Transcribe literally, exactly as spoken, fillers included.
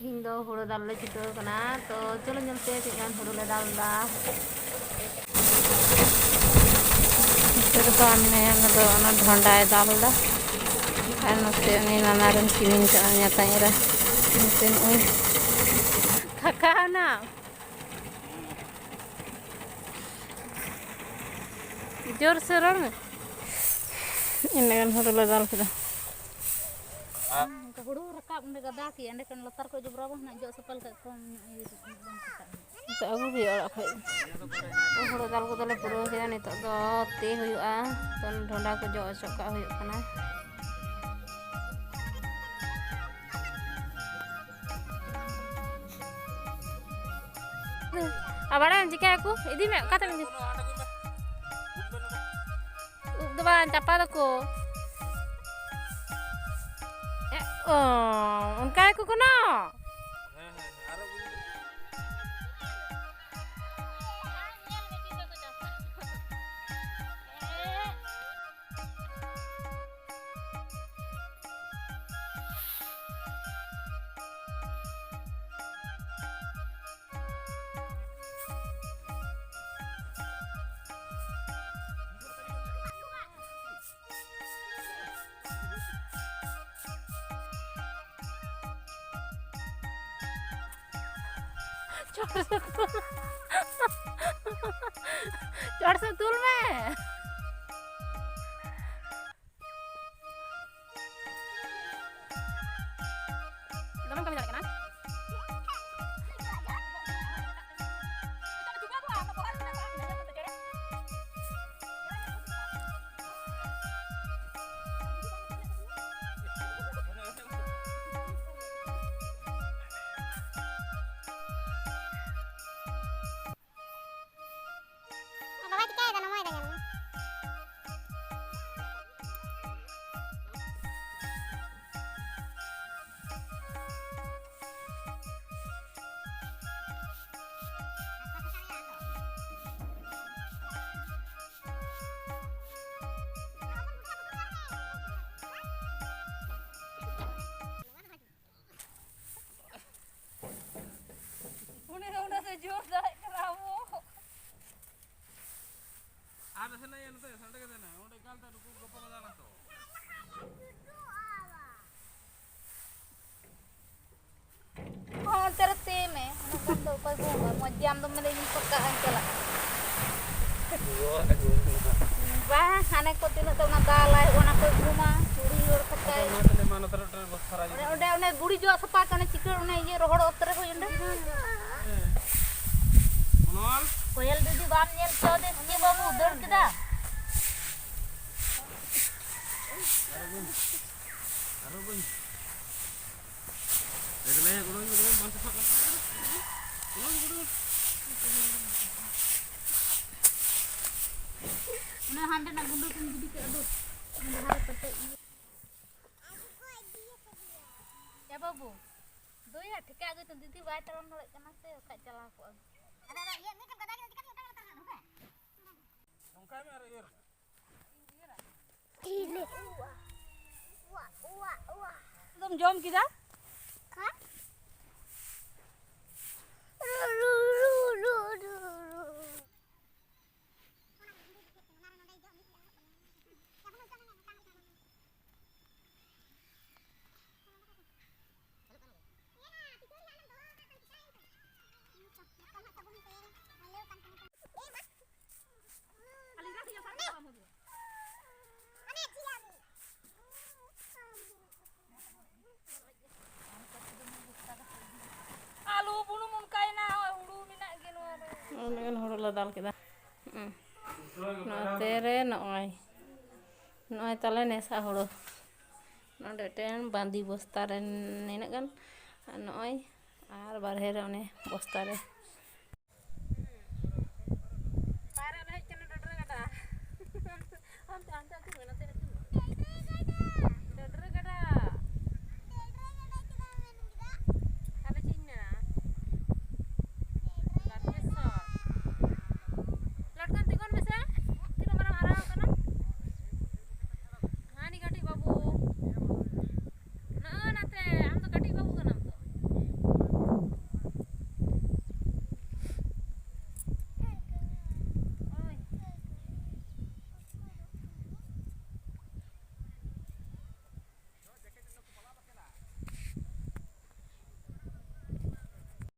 ᱛᱮᱦᱮᱧ ᱫᱚ ᱦᱳᱲᱳ ᱫᱟᱞ ᱞᱮ ᱪᱷᱩᱴᱟᱹᱣ ᱠᱟᱱᱟ᱾ ᱛᱚ ᱪᱚᱞᱚ ᱧᱮᱞ ᱯᱮ ᱛᱤᱱᱟᱹᱜ ᱜᱟᱱ ᱦᱳᱲᱳ ᱞᱮ ᱫᱟᱞ ᱮᱫᱟ᱾ ᱱᱚᱛᱮ ᱨᱮᱫᱚ ᱢᱮᱱᱟᱭᱟ, ᱚᱱᱟ ᱫᱚ ᱚᱱᱟ ᱰᱷᱚᱸᱰᱟᱭ ᱫᱟᱞ ᱮᱫᱟ᱾ ᱟᱨ ᱱᱚᱛᱮ ᱩᱱᱤ ᱱᱟᱱᱟ ᱨᱮᱱ ᱠᱤᱢᱤᱱ ᱠᱟᱱᱟ, ᱧᱟᱛᱟᱧ ᱮᱨᱟ᱾ ᱱᱚᱛᱮ ᱱᱩᱜᱼᱩᱭ ᱛᱷᱟᱠᱟᱣᱱᱟ᱾ ᱡᱳᱨ ᱥᱮ ᱨᱚᱲ ᱢᱮ᱾ ᱤᱱᱟᱹ ᱜᱟᱱ ᱦᱳᱲᱳ ᱞᱮ ᱫᱟᱞ ᱠᱮᱫᱟ᱾ ᱚᱱᱠᱟ ᱦᱩᱲᱩ ᱨᱟᱠᱟᱵ ᱚᱸᱰᱮ ᱜᱟᱫᱟ ᱠᱮᱜᱼᱟ, ᱮᱸᱰᱮᱠᱷᱟᱱ ᱞᱟᱛᱟᱨ ᱠᱷᱚᱡ ᱡᱚᱵᱽᱨᱟ ᱵᱟᱝ ᱦᱟᱸᱜ ᱡᱚᱜ ᱥᱟᱯᱷᱟ ᱞᱮᱠᱷᱟᱡ ᱠᱚᱢ ᱧᱚᱜ ᱤᱭᱟᱹ ᱵᱟᱝ ᱠᱟᱴᱟᱜᱼᱟ᱾ ᱱᱤᱛᱚᱜ ᱟᱹᱜᱩ ᱦᱩᱭᱩᱜᱼᱟ ᱚᱲᱟᱜ ᱠᱷᱚᱡ᱾ ᱦᱩᱲᱩ ᱫᱟᱞ ᱠᱚᱫᱚᱞᱮ ᱯᱩᱨᱟᱹᱣ ᱠᱮᱫᱟ, ᱱᱤᱛᱚᱜ ᱫᱚ ᱛᱮ ᱦᱩᱭᱩᱜᱼᱟ᱾ ᱛᱚ ᱰᱷᱚᱸᱰᱟ ᱠᱚ ᱡᱚᱜ ᱚᱪᱚᱜ ᱠᱟᱜ ᱦᱩᱭᱩᱜ ᱠᱟᱱᱟ᱾ ᱟᱨ ᱵᱟᱲᱟᱭᱟᱢ ᱪᱤᱠᱟᱹᱭᱟᱠᱚ? ᱤᱫᱤ ᱢᱮ, ᱚᱠᱟᱛᱮᱢ ᱤᱫᱤ? ᱩᱵ ᱫᱚ ᱵᱟᱝ, ᱪᱟᱯᱟ ᱫᱚᱠᱚ᱾ ᱮ, ᱚ, ᱚᱱᱠᱟ ᱜᱮᱠᱚ ᱠᱳᱱᱳ? ᱪᱚᱴ ᱥᱮᱫ ᱛᱩᱞ᱾ ᱪᱚᱴ ᱥᱮᱫ ᱛᱩᱞ ᱢᱮ᱾ ᱫᱚᱢᱮᱢ ᱠᱟᱹᱢᱤ ᱫᱟᱲᱮᱭᱟᱜ ᱠᱟᱱᱟ᱾ ᱵᱟᱵᱟ ᱪᱤᱠᱟᱹᱭᱮᱫᱟ? ᱱᱚᱢᱚᱭᱮᱫᱟ, ᱧᱮᱞ ᱢᱮ᱾ ᱡᱳᱨ ᱫᱟᱲᱮᱜ ᱠᱟᱱᱟ ᱟᱵᱚ᱾ ᱟᱨ ᱱᱟᱥᱮ ᱱᱟᱜ ᱤᱭᱟᱹ ᱱᱚᱛᱮ ᱥᱟᱰᱮ ᱠᱟᱛᱮ ᱱᱟ, ᱚᱸᱰᱮ ᱮᱠᱟᱞ ᱛᱮ ᱱᱩᱠᱩ ᱜᱟᱯᱟ ᱠᱚ ᱫᱟᱬᱟᱱᱟ ᱛᱚ᱾ ᱦᱚᱸ, ᱚᱱᱛᱮ ᱨᱮ ᱛᱮ ᱢᱮ᱾ ᱩᱱᱟᱹᱜ ᱜᱟᱱ ᱫᱚ ᱚᱠᱚᱭ ᱜᱚᱜᱟ? ᱢᱚᱡᱽ ᱜᱮ ᱟᱢ ᱫᱚᱢ ᱢᱮᱱᱫᱟ ᱤᱧ ᱯᱟᱠᱟᱜ ᱟᱹᱧ ᱪᱟᱞᱟᱜ᱾ ᱨᱩᱣᱟᱹ ᱦᱟᱹᱥᱩ ᱠᱟᱱᱟ᱾ ᱵᱟᱝ, ᱦᱟᱱᱮ ᱠᱚ ᱛᱤᱱᱟᱹᱜ ᱛᱮ ᱚᱱᱟ ᱫᱟᱞᱟᱭ, ᱚᱱᱟ ᱠᱚᱭ ᱜᱩᱢᱟ, ᱪᱩᱲᱤ ᱦᱚᱲ ᱠᱟᱛᱟᱭ᱾ ᱟᱪᱪᱷᱟ, ᱢᱟ ᱛᱟᱦᱞᱮ, ᱢᱟ ᱱᱚᱛᱮ ᱨᱮ ᱢᱤᱫᱴᱟᱝ ᱵᱚᱥᱛᱟ ᱨᱟᱡᱟ᱾ ᱚᱱᱮ ᱚᱸᱰᱮ, ᱚᱱᱮ ᱵᱩᱲᱤ ᱡᱚᱜ ᱥᱟᱯᱷᱟ ᱠᱟᱱᱟ, ᱪᱤᱠᱟᱹ ᱚᱱᱮ ᱤᱭᱟᱹ ᱨᱚᱦᱚᱲ ᱚᱛ ᱨᱮ ᱦᱩᱭ ᱚᱸᱰᱮ᱾ ᱦᱮᱸ᱾ ᱚᱱᱚᱞ᱾ ᱠᱚᱭᱮᱞ ᱫᱤᱫᱤ ᱵᱟᱢ ᱧᱮᱞ ᱦᱚᱪᱚ ᱟᱫᱮ ᱥᱮ ᱪᱮᱫ ᱵᱟᱹᱵᱩ, ᱫᱟᱹᱲ ᱠᱮᱫᱟ? ᱟᱨᱚ ᱵᱟᱹᱧ, ᱟᱨᱚ ᱵᱟᱹᱧ᱾ ᱮᱠᱞᱟ ᱜᱮ ᱜᱚᱲᱚ ᱜᱚᱲᱚ ᱵᱟᱝ ᱥᱟᱯᱷᱟᱜ ᱠᱟᱱ ᱛᱟᱢᱟ᱾ ᱜᱚᱲᱚ ᱜᱚᱲᱚ᱾ ᱚᱱᱟ ᱦᱟᱸᱰᱮᱱᱟᱜ ᱜᱩᱸᱰᱟᱹ ᱠᱚᱧ ᱜᱤᱰᱤ ᱠᱟᱜᱼᱟ, ᱫᱩ᱾ ᱚᱱᱟ ᱦᱟᱨᱮ ᱯᱮᱴᱮᱡ ᱤᱭᱟᱹ᱾ ᱮ ᱵᱟᱹᱵᱩ, ᱫᱩᱭᱟ ᱴᱷᱮᱠᱟ ᱟᱹᱜᱩᱭ ᱛᱟᱢ, ᱫᱤᱫᱤ ᱵᱟᱭ ᱛᱟᱲᱟᱢ ᱫᱟᱲᱮᱭᱟᱜ ᱠᱟᱱᱟ ᱥᱮ, ᱵᱟᱠᱷᱟᱡ ᱪᱟᱞᱟᱣ ᱠᱚᱜᱼᱟ᱾ ᱟᱫᱚ, ᱟᱫᱚ ᱤᱭᱟᱹ ᱢᱤᱫᱴᱮᱱ ᱜᱟᱫᱟ ᱜᱮ ᱪᱤᱠᱟᱹ ᱛᱮ ᱚᱴᱟᱝ ᱚᱴᱟᱝ ᱱᱚᱝᱠᱟ? ᱱᱚᱝᱠᱟᱭ ᱢᱮ ᱟᱨ ᱤᱭᱟᱹ ᱨᱮ᱾ ᱫᱚᱢ ᱡᱚᱢ ᱠᱮᱫᱟ? ᱟᱞᱩ ᱵᱩᱱᱩᱢ ᱚᱱᱠᱟᱭᱮᱱᱟ, ᱦᱩᱲᱩ ᱢᱮᱱᱟᱜ ᱜᱮ ᱱᱚᱣᱟ ᱨᱮ᱾ ᱩᱱᱟᱹᱜ ᱜᱟᱱ ᱦᱩᱲᱩ ᱞᱮ ᱫᱟᱞ ᱠᱮᱫᱟ᱾ ᱦᱩᱸ᱾ ᱱᱚᱛᱮ ᱨᱮ ᱱᱚᱜᱼᱚᱭ, ᱱᱚᱜᱼᱚᱭ ᱛᱟᱞᱮ ᱱᱮᱥᱟᱜ ᱦᱩᱲᱩ᱾ ᱱᱚᱰᱮ ᱢᱤᱫᱴᱮᱱ ᱵᱟᱸᱫᱤ ᱵᱚᱥᱛᱟ ᱨᱮ ᱱᱤᱱᱟᱹᱜ ᱜᱟᱱ, ᱟᱨ ᱱᱚᱜᱼᱚᱭ ᱟᱨ ᱵᱟᱨᱦᱮ ᱨᱮ ᱚᱱᱮ ᱵᱚᱥᱛᱟ ᱨᱮ